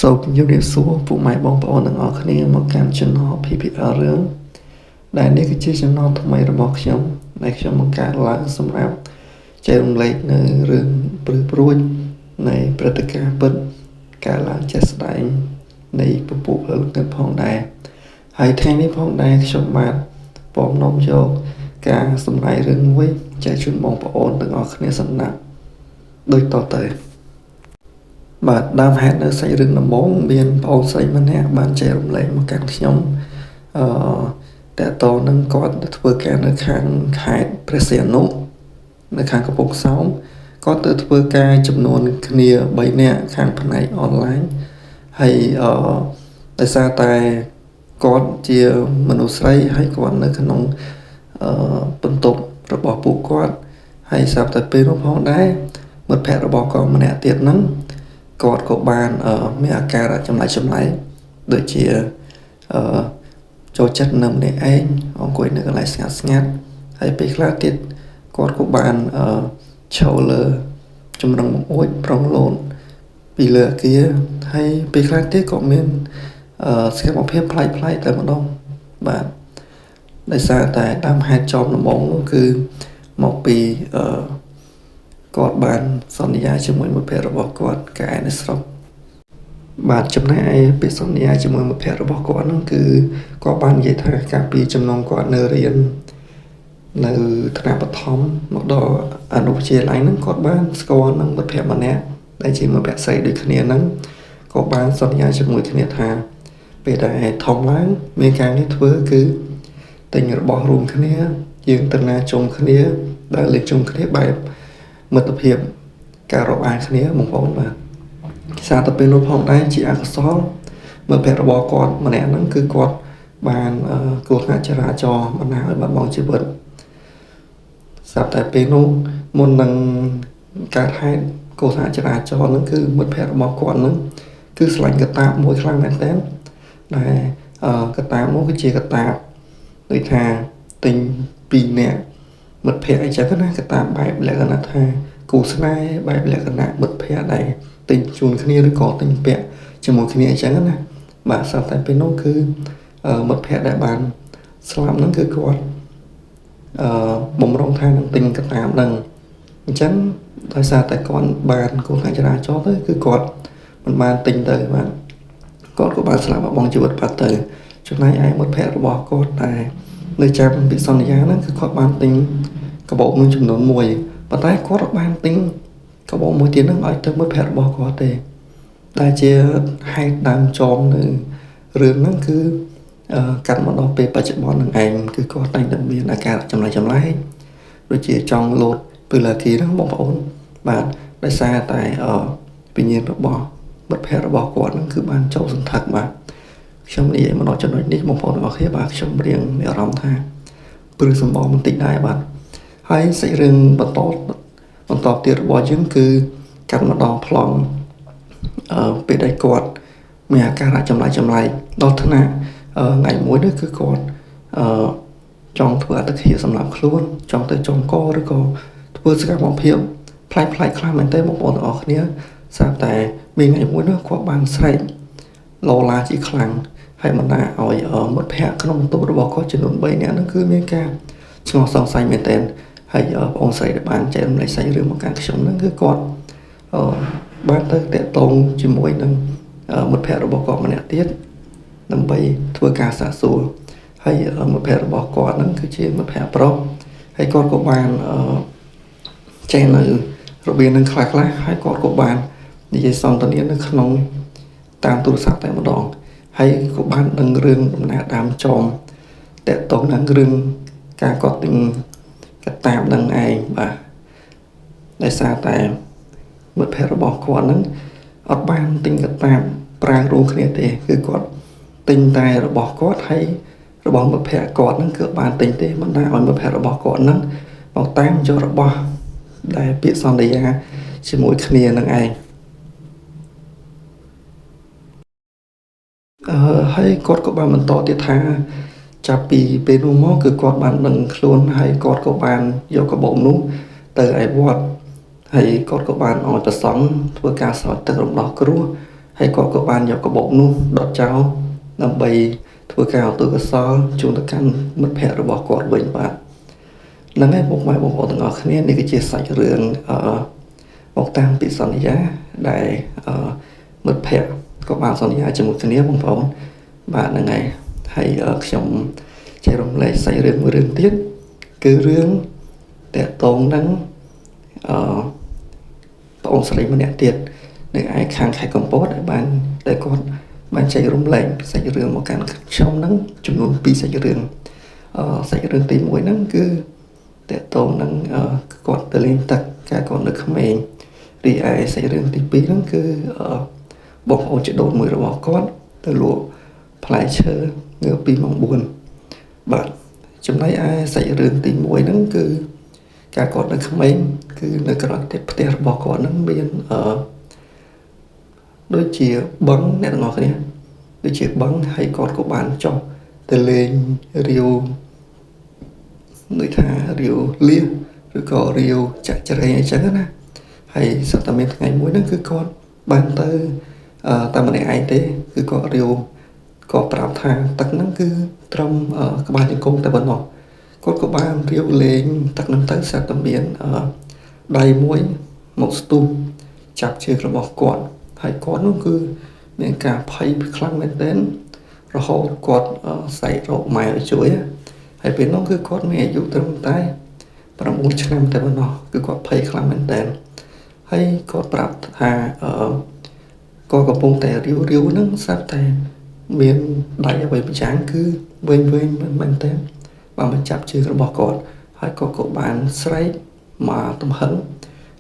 សូមជម្រាបសួរពុកម៉ែបងប្អូនទាំងអស់គ្នាមកកាន់ Channel PPR រឿងដែលនេះគឺជា Channel ថ្មីរបស់ខ្ញុំដែលខ្ញុំបង្កើតឡើងសម្រាប់ចែករំលែកនៅរឿងព្រឺព្រួចនៃព្រឹត្តិការណ៍ពិតកើតឡើងជាក់ស្ដែងនៃពពួកផ្លូវលំផងដែរហើយថ្ងៃនេះផងដែរខ្ញុំបាទពំនាំយកការសម្ដែងរឿងមួយចែកជូនបងប្អូនទាំងអស់គ្នាសម្រាប់ដូចតទៅបាទដើមហេតុនៅសាច់រឿងដំបូងមានប្អូនស្រីម្នាក់បានចែករំលែកមកកាន់ខ្ញុំអឺតើតនឹងគាត់ទៅធ្វើការនៅខាងខេត្តព្រះសីហនុនៅខាងកំពង់សោមគាត់ទៅធ្វើការចំនួនគ្នា3នាក់ខាងផ្នែកអនឡាញហើយដោយសារតែគាត់ជាមនុស្សស្រីហើយគាត់នៅក្នុងបន្ទប់របស់ពួកគាត់ហើយស្រាប់តែពេលនោះផងដែរមិត្តភ័ក្តិរបស់គាត់ម្នាក់ទៀតហ្នឹងគាត់ក៏បានមានអាការៈចម្លែកដូចជាចូលចិត្តនៅម្នាក់ឯងអង្គុយនៅកន្លែងស្ងាត់ៗហើយពេលខ្លះទៀតគាត់ក៏បានឈរលើចម្រឹងបង្អួចប្រុងលោតពីលើអគារហើយពេលខ្លះទៀតក៏មានសកម្មភាពប្លែកៗតែម្ដងបាទដោយសារតែដើមហេតុចំដំបូងនោះគឺមកពីគាត់បានសន្យាជាមួយមិត្តភ័ក្តិរបស់គាត់កែនៅស្រុកបាទចំណែកឯពាក្យសន្យាជាមួយមិត្តភ័ក្តិរបស់គាត់ហ្នឹងគឺគាត់បាននិយាយថាកាលពីចំណងគាត់នៅរៀននៅថ្នាក់បឋមមកដល់អនុវិទ្យាល័យហ្នឹងគាត់បានស្គាល់នឹងមិត្តភ័ក្តិម្នាក់ដែលជាមិត្តភ័ក្តិស្រីដូចគ្នាហ្នឹងក៏បានសន្យាជាមួយគ្នាថាពេលដែលធំឡើងមានការងារធ្វើគឺទិញរបស់រួមគ្នាយើងទៅណាជុំគ្នាដើរលេងជុំគ្នាបែបមិត្តភាពការរាប់អានគ្នាបងប្អូនបាទសារទៅពេលនោះផងដែរជាអកុសលមិត្តភ័ក្តិរបស់គាត់ម្នាក់ហ្នឹងគឺគាត់បានគ្រោះថ្នាក់ចរាចរណ៍បណ្ដាលឲ្យបាត់បង់ជីវិតស្រាប់តែពេលនោះមុននឹងកើតហេតុគ្រោះថ្នាក់ចរាចរណ៍ហ្នឹងគឺមិត្តភ័ក្តិរបស់គាត់ហ្នឹងគឺស្រឡាញ់កតាបមួយខ្លាំងមែនទែនដែលកតាបនោះគឺជាកតាបដូចថាទិញ2នាក់មិត្តភ័ក្តិអីចឹងណាកតាបបែបលក្ខណៈថាគូស្នេហ៍បែបលក្ខណៈមិត្តភ័ក្តិដែលទិញជូនគ្នាឬក៏ទិញពាក់ជាមួយគ្នាអីចឹងណាបាទស្រាប់តែពេលនោះគឺមិត្តភ័ក្តិដែលបានស្លាប់ហ្នឹងគឺគាត់បំរុងថានឹងទិញកតាបហ្នឹងអញ្ចឹងដោយសារតែគាត់បានគ្រោះថ្នាក់ចរាចរណ៍ទៅគឺគាត់មិនបានទិញទៅបាទគាត់ក៏បានស្លាប់បាត់បង់ជីវិតបាត់ទៅចំណែកឯមិត្តភ័ក្តិរបស់គាត់ដែលនៅចាំពិសន្យាហ្នឹងគឺគាត់បានទិញកាបូបនឹងចំនួន1ប៉ុន្តែគាត់អត់បានទិញកាបូបមួយទៀតហ្នឹងឲ្យទៅមិត្តភ័ក្តិរបស់គាត់ទេដែលជាហេតុដើមចមនៅរឿងហ្នឹងគឺកាត់មកដល់ពេលបច្ចុប្បន្ននឹងឯងគឺគាត់តែងតែមានអាការៈចម្លែកដូចជាចង់លោតពីលើគីហ្នឹងបងប្អូនបាទដោយសារតែវិញ្ញាណរបស់មិត្តភ័ក្តិរបស់គាត់ហ្នឹងគឺបានចូលសន្ធឹកបាទខ្ញុំនិយាយមកដល់ចំណុចនេះបងប្អូនទាំងអស់គ្នាបាទខ្ញុំរៀងមានអារម្មណ៍ថាព្រឺសម្បកបន្តិចដែរបាទហើយសាច់រឿងបន្តទៀតរបស់យើងគឺកាត់មកដល់ប្លង់ពេលដែលគាត់មានអាការៈចម្លែកដល់ថ្នាក់ថ្ងៃមួយនេះគឺគាត់ចង់ធ្វើអត្តឃាតសម្រាប់ខ្លួនចង់ទៅចងកឬក៏ធ្វើសកម្មភាពប្លែកខ្លះមែនទេបងប្អូនទាំងអស់គ្នាស្រាប់តែមានថ្ងៃមួយនោះគាត់បានស្រែកឡឡាជាខ្លាំងហើយបណ្ដាឲ្យមិត្តភ័ក្តិក្នុងបន្ទប់របស់គាត់ចំនួន3នាក់ហ្នឹងគឺមានការឆ្ងល់សង្ស័យមែនទែនហើយបងស្រីដែលបានចែករំលែកសាច់រឿងមកកាន់ខ្ញុំហ្នឹងគឺគាត់បានទៅតាក់ទងជាមួយនឹងមិត្តភ័ក្តិរបស់គាត់ម្នាក់ទៀតដើម្បីធ្វើការសាកសួរហើយមិត្តភ័ក្តិរបស់គាត់ហ្នឹងគឺជាមិត្តភ័ក្តិប្រុសហើយគាត់ក៏បានចេះនៅរបៀបនឹងខ្លះៗហើយគាត់ក៏បាននិយាយសន្ទនានៅក្នុងតាមទូរស័ព្ទតែម្ដងហើយក៏បានដឹងរឿងដំណើរដើមចមតាក់ទងនឹងរឿងការគាត់ទិញកតាបនឹងឯងបាទដោយសារតែមិត្តភ័ក្តិរបស់គាត់ហ្នឹងអត់បានទិញកតាបប្រើរួមគ្នាទេគឺគាត់ទិញតែរបស់គាត់ហើយរបស់មិត្តភ័ក្តិគាត់ហ្នឹងគឺបានទិញទេមិនដែលឲ្យមិត្តភ័ក្តិរបស់គាត់ហ្នឹងមកតាមយករបស់ដែលពាក្យសន្យាជាមួយគ្នានឹងឯងហើយគាត់ក៏បានបន្តទៀតថាចាប់ពីពេលនោះមកគឺគាត់បានដឹងខ្លួនហើយគាត់ក៏បានយកកាបូបនោះទៅឯវត្តហើយគាត់ក៏បានឲ្យព្រះសង្ឃធ្វើការស្រោចទឹករំដោះគ្រោះ ហើយគាត់ក៏បានយកកាបូបនោះដុតចោលដើម្បីធ្វើការឧទ្ទិសកុសលជូនទៅកាន់មិត្តភ័ក្តិរបស់គាត់វិញបាទហ្នឹងហើយពុកម៉ែបងប្អូនទាំងអស់គ្នានេះគឺជាសាច់រឿងមកតាមពីសន្យាដែលមិត្តភ័ក្តិក៏បានសន្យាជាមួយគ្នាបងប្អូនបាទហ្នឹងហើយហើយខ្ញុំចែករំលែកសាច់រឿងមួយរឿងទៀតគឺរឿងតាក់ទងនឹងអឺប្អូនស្រីម្នាក់ទៀតនៅឯខាងខេត្តកំពតដែលគាត់បានចែករំលែកសាច់រឿងមកកាន់ខ្ញុំហ្នឹងចំនួន2សាច់រឿងសាច់រឿងទី1ហ្នឹងគឺតាក់ទងនឹងគាត់ទៅលេងទឹកកាលគាត់នៅក្មេងរីឯសាច់រឿងទី2ហ្នឹងគឺបងប្អូនជីដូនមួយរបស់គាត់ទៅលក់ផ្លែឈើងើបពីម៉ោង4បាទចំណែកឯសាច់រឿងទី1ហ្នឹងគឺកាលគាត់នៅក្មេងគឺនៅក្រោយផ្ទះរបស់គាត់ហ្នឹងមានដូចជាបឹងអ្នកទាំងអស់គ្នាដូចជាបឹងហើយគាត់ក៏បានចុះទៅលេងរាវដូចថារាវលៀសឬក៏រាវចាក់ជ្រែងអីចឹងណាហើយសត្វតែមានថ្ងៃមួយហ្នឹងគឺគាត់បានទៅតាមម្នាក់ឯងទេគឺគាត់រាវក៏ប្រាប់ថាទឹកហ្នឹងគឺត្រឹមក្បាលជង្គង់តែប៉ុណ្ណោះគាត់ក៏បានរាវលេងទឹកហ្នឹងទៅសត្វតែមានដៃមួយមកស្ទុះចាប់ជើងរបស់គាត់ហើយគាត់នោះគឺមានការភ័យខ្លាំងមែនទែនរហូតគាត់ស្រែករកម៉ែឲ្យជួយហើយពេលនោះគឺគាត់មានអាយុត្រឹមតែ9ឆ្នាំតែប៉ុណ្ណោះគឺគាត់ភ័យខ្លាំងមែនទែនហើយគាត់ប្រាប់ថាគាត់កំពុងតែរាវហ្នឹងស្រាប់តែមានដៃអ្វីម្យ៉ាងគឺវែងមែនទែនបានមកចាប់ជើងរបស់គាត់ហើយគាត់ក៏បានស្រែកមកទំហឹង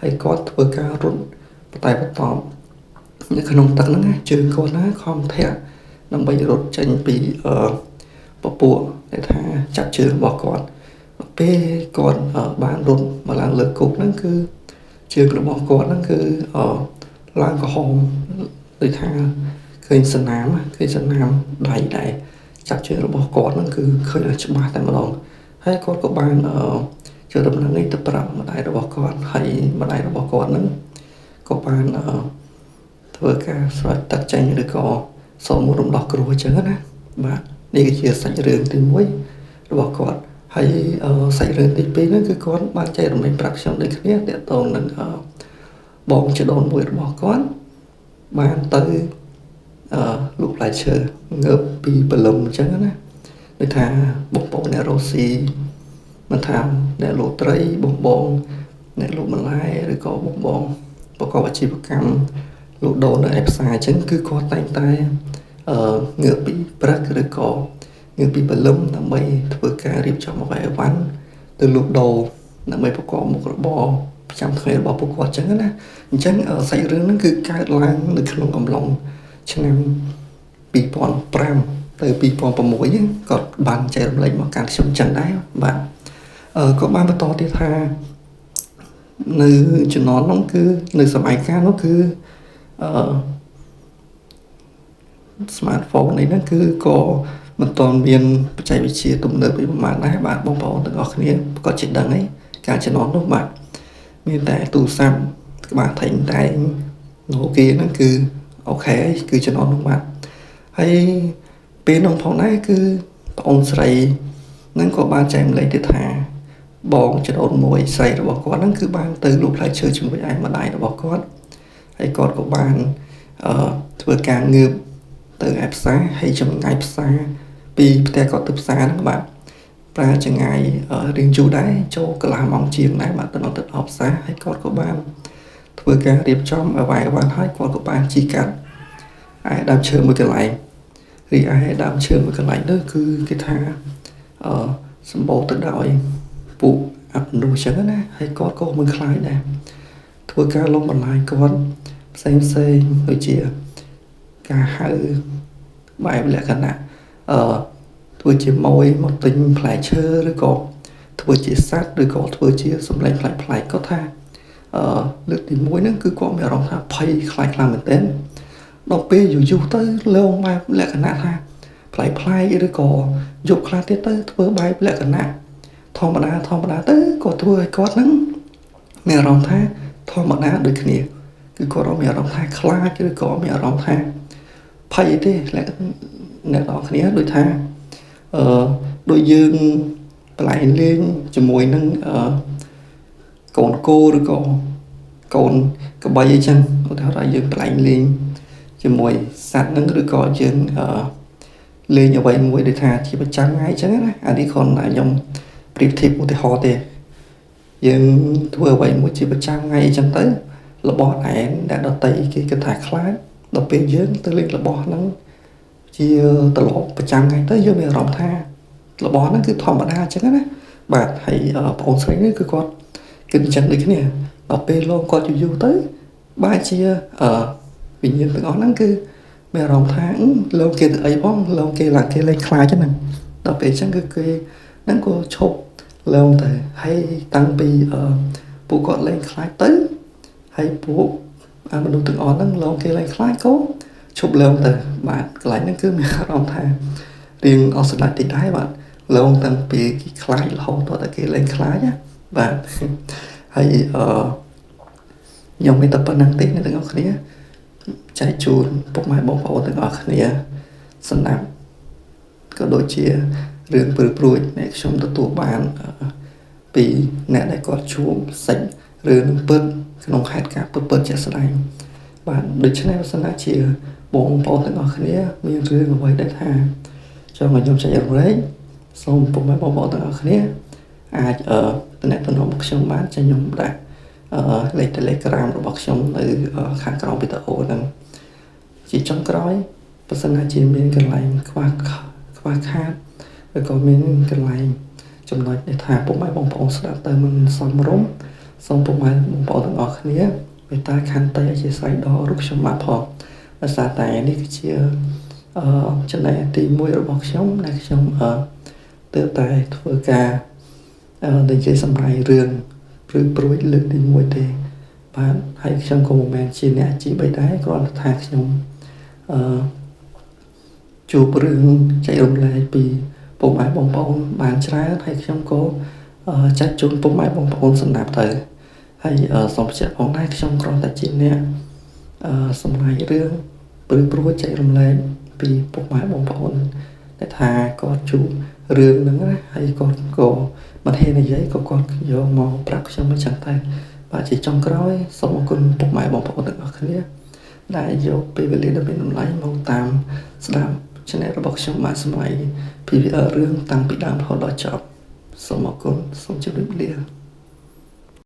ហើយគាត់ធ្វើការរត់បតែបតបនៅក្នុងទឹកហ្នឹងជើងគាត់ណាខំធាក់ដើម្បីរត់ចេញពីពពួកដែលថាចាប់ជើងរបស់គាត់ពេលគាត់បានរត់មកឡើងលើគោកហ្នឹងគឺជើងរបស់គាត់ហ្នឹងគឺឡើងក្រហមដូចថាឃើញសនាមដៃដែរចាប់ជើងរបស់គាត់ហ្នឹងគឺឃើញឲ្យច្បាស់តែម្ដងហើយគាត់ក៏បានជឿដំណឹងនេះទៅប្រាប់ម្ដាយរបស់គាត់ហើយម្ដាយរបស់គាត់ហ្នឹងក៏បានធ្វើការស្រោចទឹកចេញឬក៏សូមរំដោះគ្រោះអញ្ចឹងណាបាទនេះគឺជាសាច់រឿងទី1របស់គាត់ហើយសាច់រឿងទី2ហ្នឹងគឺគាត់បានចែករំលែកប្រាប់ខ្ញុំដូចគ្នាតាក់ទងនឹងបងជីដូនមួយរបស់គាត់បានទៅលក់ផ្លែឈើងើបពីព្រលឹមអញ្ចឹងណាដូចថាបងប្អូនអ្នករស់ស៊ីមិនថាអ្នកលក់ត្រីបងអ្នកលក់បន្លែឬក៏បងប្រកបអាជីវកម្មលក់ដូរនៅឯផ្សារអញ្ចឹងគឺគាត់តែងតែងើបពីព្រឹកឬក៏ងើបពីព្រលឹមដើម្បីធ្វើការរៀបចំអ្វីអីវ៉ាន់ទៅលក់ដូរដើម្បីប្រកបមុខរបរប្រចាំថ្ងៃរបស់ពួកគាត់អញ្ចឹងណាអញ្ចឹងសាច់រឿងហ្នឹងគឺកើតឡើងនៅក្នុងអំឡុងឆ្នាំ2005ទៅ2006គាត់បានចែករំលែកមកកាន់ខ្ញុំចឹងដែរបាទគាត់បានបន្តទៀតថានៅជំនាន់នោះគឺនៅសម័យកាលនោះគឺsmartphone នេះហ្នឹងគឺក៏មិនទាន់មានបច្ចេកវិទ្យាទំនើបពីប្រហែលដែរបាទបងប្អូនទាំងអស់គ្នាក៏ជិះដឹងហើយការជំនាន់នោះបាទមានតែទូរស័ព្ទក្បាលថែងតែង Nokia ហ្នឹងគឺអូខេគឺជំនាន់នោះបាទហើយពេលនោះផងដែរគឺប្អូនស្រីហ្នឹងក៏បានចែករំលែកទៀតថាបងជីដូនមួយស្រីរបស់គាត់ហ្នឹងគឺបានទៅលក់ផ្លែឈើជាមួយឯម្ដាយរបស់គាត់ហើយគាត់ក៏បានធ្វើការងើបទៅឯផ្សារហើយចម្ងាយផ្សារពីផ្ទះគាត់ទៅផ្សារហ្នឹងបាទប្រើចម្ងាយរៀងយូរដែរចូលកន្លះម៉ោងជាងដែរបាទទៅដល់ផ្សារហើយគាត់ក៏បានធ្វើការរៀបចំអ្វីៗហើយគាត់ក៏បានជិះកាត់ឯដើមឈើមួយកន្លែងរីឯដើមឈើមួយកន្លែងនោះគឺគេថាសម្បូរទៅដោយពួកអមនុស្សចឹងណាហើយគាត់ក៏មិនខ្លាចដែរធ្វើការលងបន្លាយគាត់ផ្សេងដូចជាការហៅបែបលក្ខណៈធ្វើជាម៉ួយមកទិញផ្លែឈើឬក៏ធ្វើជាសត្វឬក៏ធ្វើជាសម្លេងប្លែកៗគាត់ថាលើកទី1ហ្នឹងគឺគាត់មានអារម្មណ៍ថាភ័យខ្លាចខ្លាំងមែនទែនដល់ពេលយូរៗទៅលងបែបលក្ខណៈថាប្លែកៗឬក៏យប់ខ្លះទៀតទៅធ្វើបែបលក្ខណៈធម្មតាទៅក៏ធ្វើឲ្យគាត់ហ្នឹងមានអារម្មណ៍ថាធម្មតាដូចគ្នា គឺគាត់អត់មានអារម្មណ៍ថាខ្លាចឬក៏មានអារម្មណ៍ថាភ័យទេអ្នកនរគ្នាដូចថាដូចយើងបន្លែលេងជាមួយនឹងកូនគោឬក៏កូនក្បីអីចឹងឧទាហរណ៍ថាយើងបន្លែលេងជាមួយសត្វហ្នឹងឬក៏យើងលេងអ្វីមួយដូចថាជាប្រចាំថ្ងៃអញ្ចឹងណាអានេះគ្រាន់តែខ្ញុំប្រៀបធៀបឧទាហរណ៍ទេយើងធ្វើអ្វីមួយជាប្រចាំថ្ងៃអញ្ចឹងទៅរបស់ឯងដែលដតីគេគិតថាខ្លាចដល់ពេលយើងទៅលេងរបស់ហ្នឹងជាត្រឡប់ប្រចាំថ្ងៃទៅយើងមានអារម្មណ៍ថារបស់ហ្នឹងគឺធម្មតាអញ្ចឹងណាបាទហើយបងស្រីនេះគឺគាត់គិតអញ្ចឹងដូចគ្នាដល់ពេលលោកគាត់យូរៗទៅបែរជាវិញ្ញាណទាំងអស់ហ្នឹងគឺមានអារម្មណ៍ថាលោកគេទៅអីផងលោកគេឡើងគេលេងខ្លាចហ្នឹងដល់ពេលអញ្ចឹងគឺគេហ្នឹងក៏ឈប់ឡងទៅហើយតាំងពីពួកគាត់លេងខ្លាចទៅហើយពួកមនុស្សទាំងអស់ហ្នឹងឡងគេលេងខ្លាចក៏ឈប់ឡងទៅបាទកន្លែងហ្នឹងគឺមានអារម្មណ៍ថារៀងអស់ស្ដាយតិចដែរបាទឡងតាំងពីគេខ្លាចរហូតដល់តែគេលេងខ្លាចណាបាទហើយខ្ញុំមានតែប៉ុណ្្នឹងទេអ្នកទាំងអស់គ្នាចែកជូនពុកម៉ែបងប្អូនទាំងអស់គ្នាសម្រាប់ក៏ដូចជារឿងព្រឺព្រួចដែលខ្ញុំទទួលបានពីអ្នកដែលគាត់ជួបសាច់រឿងនឹងពិតក្នុងហេតុការណ៍ពិតជាក់ស្ដែងបាទដូច្នេះបើសិនណាជាបងប្អូនទាំងអស់គ្នាមានរឿងអ្វីដែលថាចង់ឲ្យខ្ញុំចែករំលែកសូមពុកម៉ែបងប្អូនទាំងអស់គ្នាអាចទំនាក់ទំនងមកខ្ញុំបានចាខ្ញុំដាក់លេខ Telegram របស់ខ្ញុំនៅខាងក្រោមវីដេអូហ្នឹងជាចុងក្រោយបើសិនណាជាមានកន្លែងខ្វះខាតឬក៏មានកន្លែងចំណុចដែលថាពុកម៉ែបងប្អូនស្ដាប់ទៅមិនសមរម្យសូមពុកម៉ែបងប្អូនទាំងអស់គ្នាមេត្តាខន្តីអធ្យាស្រ័យដល់រូបខ្ញុំបាទផងដោយសារតែនេះគឺជាចំណែកទី1របស់ខ្ញុំដែលខ្ញុំទើបតែធ្វើការនិយាយសម្រាយរឿងព្រឺព្រួចលើកទី1ទេបាទហើយខ្ញុំក៏មិនមែនជាអ្នកអាជីពអីដែរគ្រាន់តែថាខ្ញុំជួបរឿងចែករំលែកពីពុកម៉ែបងប្អូនបានច្រើនហើយខ្ញុំក៏ចែកជូនពុកម៉ែបងប្អូនសម្រាប់ទៅហើយសូមបញ្ជាក់ផងដែរខ្ញុំគ្រាន់តែជាអ្នកសម្រាយរឿងព្រឺព្រួចចែករំលែកពីពុកម៉ែបងប្អូនដែលថាគាត់ជួបរឿងហ្នឹងណាហើយគាត់ក៏មិនហ៊ាននិយាយក៏គាត់យកមកប្រាប់ខ្ញុំអញ្ចឹងតែបាទជាចុងក្រោយសូមអរគុណពុកម៉ែបងប្អូនទាំងអស់គ្នាដែលយកពេលវេលាដ៏មានតម្លៃមកតាមស្ដាប់ Channel របស់ខ្ញុំបាទសម្រាប់ PVR រឿងតាំងពីដើមរហូតដល់ចប់សូមអរគុណសូមជម្រាបលា